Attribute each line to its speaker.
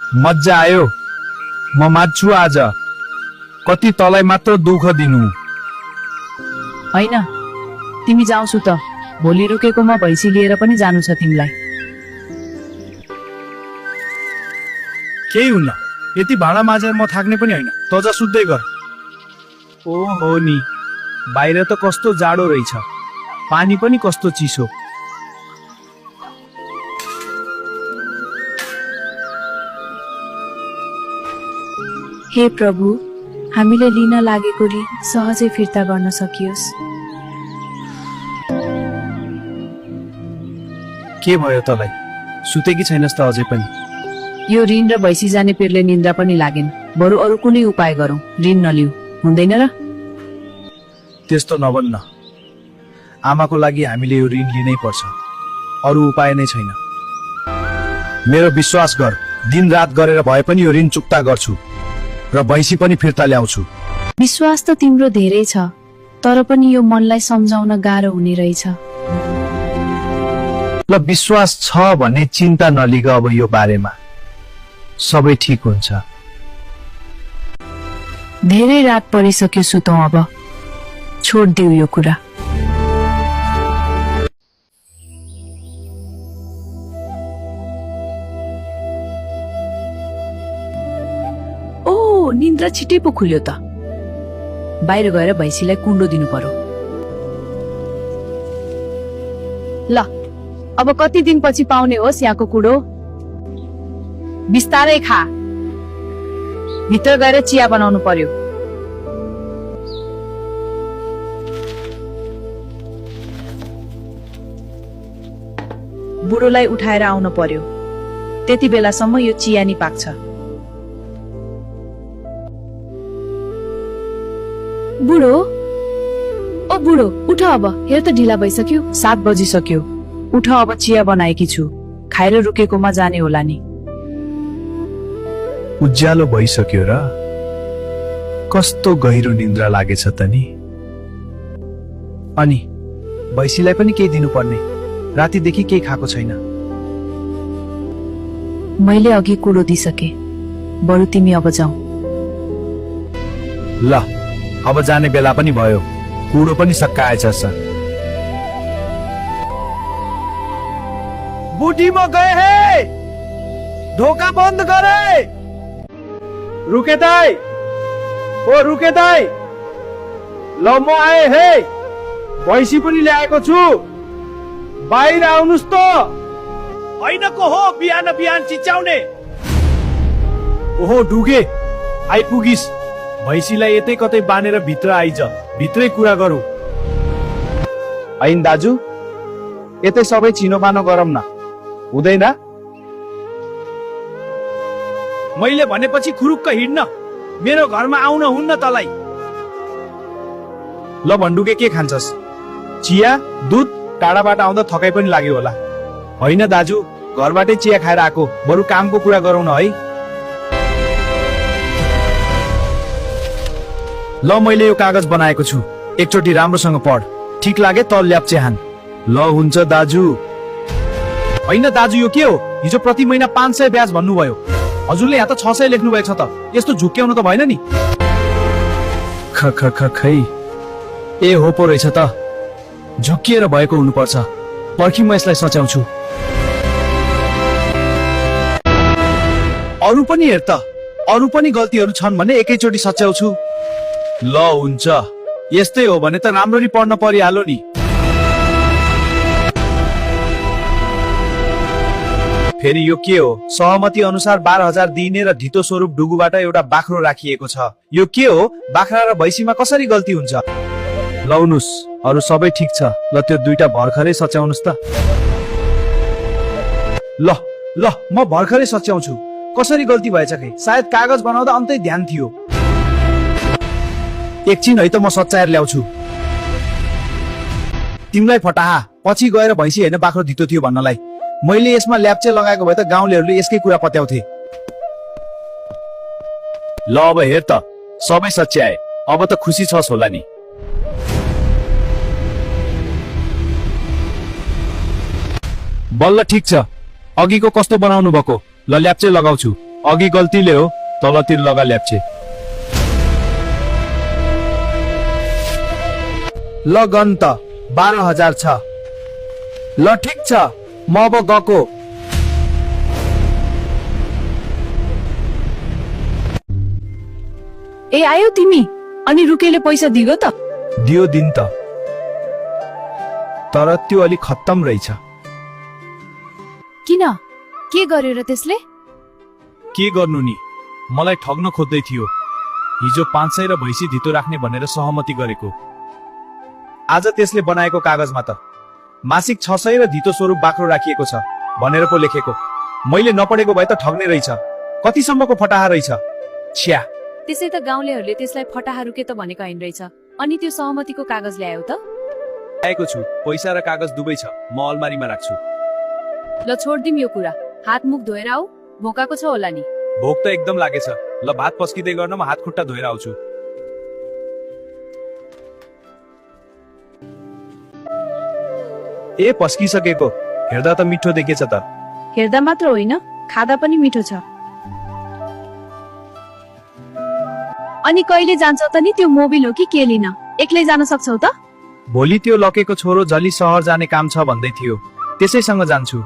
Speaker 1: मजा आयो। म मान्छु आज कति तलाई मात्र दुःख दिनु।
Speaker 2: होइन, तिमी जाउँछु त। भोलि रुकेको म भैँसी लिएर पनि जानु छ तिमीलाई।
Speaker 1: केही हुन्न, यति भाँडा माझेर म थाक्ने पनि होइन। तजा सुत्दै गर। ओ हो नि, बाहिर त कस्तो जाडो रहेछ, पानी पनि कस्तो चिसो।
Speaker 3: हे प्रभु, हामीले लिन लागेको ऋण सहजै फिर्ता गर्न सकियोस्।
Speaker 1: के भयो तलाई? सुतेकी छैनस् त अझै पनि?
Speaker 2: यो ऋण र भैँसी जाने पिरले निन्द्रा पनि लागेन। बरु अरू कुनै उपाय गरौँ, ऋण नलिऊ, हुँदैन र?
Speaker 1: त्यस्तो नभन्न। आमाको लागि हामीले यो ऋण लिनै पर्छ, अरू उपाय नै छैन। मेरो विश्वास गर, दिन रात गरेर भए पनि यो ऋण चुक्ता गर्छु र भैँसी पनि फिर्ता ल्याउँछु।
Speaker 3: विश्वास त तिम्रो धेरै छ, तर पनि यो मनलाई सम्झाउन गाह्रो हुने रहेछ।
Speaker 1: ल, विश्वास छ भने चिन्ता नलिग। अब यो बारेमा सबै ठिक हुन्छ।
Speaker 3: धेरै रात परिसक्यो, सुतौं अब। छोड्देऊ यो कुरा।
Speaker 2: ओ, निन्द्रा छिटै पो खुल्यो त। बाहिर गएर भैँसीलाई कुण्डो दिनु पर्यो। ल, अब कति दिनपछि पाउने होस् यहाँको कुडो? बिस्तारै खा। भित्र गएर चिया बनाउनु पर्यो। बुढोलाई उठाएर आउनु पर्यो। त्यति बेलासम्म यो चिया नि पाक्छ।
Speaker 3: बुढो, ओ बुढो, उठ अब। हेर त ढिला भइसक्यो।
Speaker 2: 7 बजिसक्यो। उठ, अब चिया बनाएकी छु। खाएर रुकेकोमा जाने होला नि।
Speaker 1: उज्यालो भइसक्यो र? कस्तो गहिरो निन्द्रा लागेछ त नि। अनि भैँसीलाई पनि केही दिनुपर्ने। रातिदेखि केही खाएको छैन।
Speaker 3: मैले अघि कुडो दिइसके। बरु तिमी अब जाऊ।
Speaker 1: ल, अब जाने बेला पनि भयो। कुडो पनि सकाएछ सर। बुढी म गए हे, ढोका बन्द गरे। रुके दाइ, ओ रुके दाइ। ल, म आए हे, भैँसी पनि ल्याएको छु। बाहिर आउनुस् त। होइन को हो बिहान बिहान चिच्याउने? ओहो ढुके, आइपुगिस्। भैँसीलाई यतै कतै बानेर भित्र आइज, भित्रै कुरा गरौँ। होइन दाजु, यतै सबै चिनोबानो गरौँ न, हुँदैन? मैले भनेपछि खुरुक्क हिँड्न। मेरो घरमा आउन हुन्न तलाई। ल भण्डुके, के खान्छस्? चिया, दुध? टाढाबाट आउँदा थकाइ पनि लाग्यो होला। होइन दाजु, घरबाटै चिया खाएर आएको। बरु कामको कुरा गरौँ न है। ल, मैले यो कागज बनाएको छु, एकचोटि राम्रोसँग पढ। ठिक लागे त ल्याप्चे हान। ल हुन्छ दाजु। होइन दाजु, यो के हो? हिजो प्रति महिना 500 ब्याज भन्नुभयो। हजुरले यहाँ त 600 लेख्नु भएको छ त। यस्तो झुक्क्याउनु त भएन नि। खै, ए हो पो रहेछ त। झुक्किएर भएको हुनुपर्छ। पर्खी म यसलाई सच्याउँछु। अरू पनि हेर त, अरू पनि गल्तीहरू छन् भने एकैचोटि सच्याउँछु। ल हुन्छ, यस्तै हो भने त राम्ररी पढ्न परिहाल्यो नि। फेरि यो के हो? सहमति अनुसार 12,000 दिइने र ढितो स्वरूप डुगुबाट एउटा बाख्रो राखिएको छ। यो के हो? बाख्रा र भैँसीमा कसरी गल्ती हुन्छ? लौनुस्, अरू सबै ठिक छ। ल, त्यो दुईटा भर्खरै सच्याउनुस् त। ल, म भर्खरै सच्याउँछु। कसरी गल्ती भएछ खै? सायद कागज बनाउँदा अन्तै ध्यान थियो। एकछिन है त, म सच्याएर ल्याउँछु। तिमीलाई फटाहा, पछि गएर भैँसी होइन बाख्रो धितो थियो भन्नलाई। मैले यसमा ल्याप्चे लगाएको भए त गाउँलेहरूले यसकै कुरा पत्याउँथे। ल, अब हेर त, सबै सच्याए। अब त खुसी छस् होला नि। बल्ल ठिक छ। अघिको कस्तो बनाउनु भएको? ल, ल्याप्चे लगाउँछु। अघि गल्तीले हो, तलतिर लगा ल्याप्चे। ल गन त 12,000 छ। ल ठिक छ, म अब गएको।
Speaker 2: ए आयो तिमी? अनि रुकेले पैसा दिगो त?
Speaker 1: दियो दिन त, तर त्यो अलि खत्तम रहेछ।
Speaker 3: किन के गर्यो र त्यसले?
Speaker 1: के गर्नु नि, मलाई ठग्न खोज्दै थियो। हिजो 500 र भैँसी धितो राख्ने भनेर सहमति गरेको। आज त्यसले बनाएको कागजमा त मासिक 600 र धितो स्वरूप बाख्रो राखिएको छ भनेर पो लेखेको। मैले नपढेको भए त ठग्ने रहेछ। कतिसम्मको फटाहा रहेछ। छ्या,
Speaker 3: त्यसै त गाउँलेहरूले त्यसलाई फटाहा रुके त भनेको हैन रहेछ। अनि त्यो सहमतिको कागज ल्यायो त?
Speaker 1: आएको छु, पैसा र कागज दुवै छ, म अलमारीमा राख्छु।
Speaker 3: ल छोड्दिम यो कुरा। हात मुख धोएर आऊ, भोकाको छ होला नि।
Speaker 1: भोक त एकदम लागेछ। ल भात पस्किँदै गर्न म हात खुट्टा धोएर आउँछु। ए पस्किसकेको, हेर्दा त मिठो देखेछ त।
Speaker 3: हेर्दा मात्र होइन, खादा पनि मिठो छ। अनि कहिले जान्छौ त नि? त्यो मोबिल हो कि के लिन? एक्लै जान सक्छौ त?
Speaker 1: भोलि त्यो लकेको छोरो झली सहर जाने काम छ भन्दै थियो, त्यसैसँग जान्छु।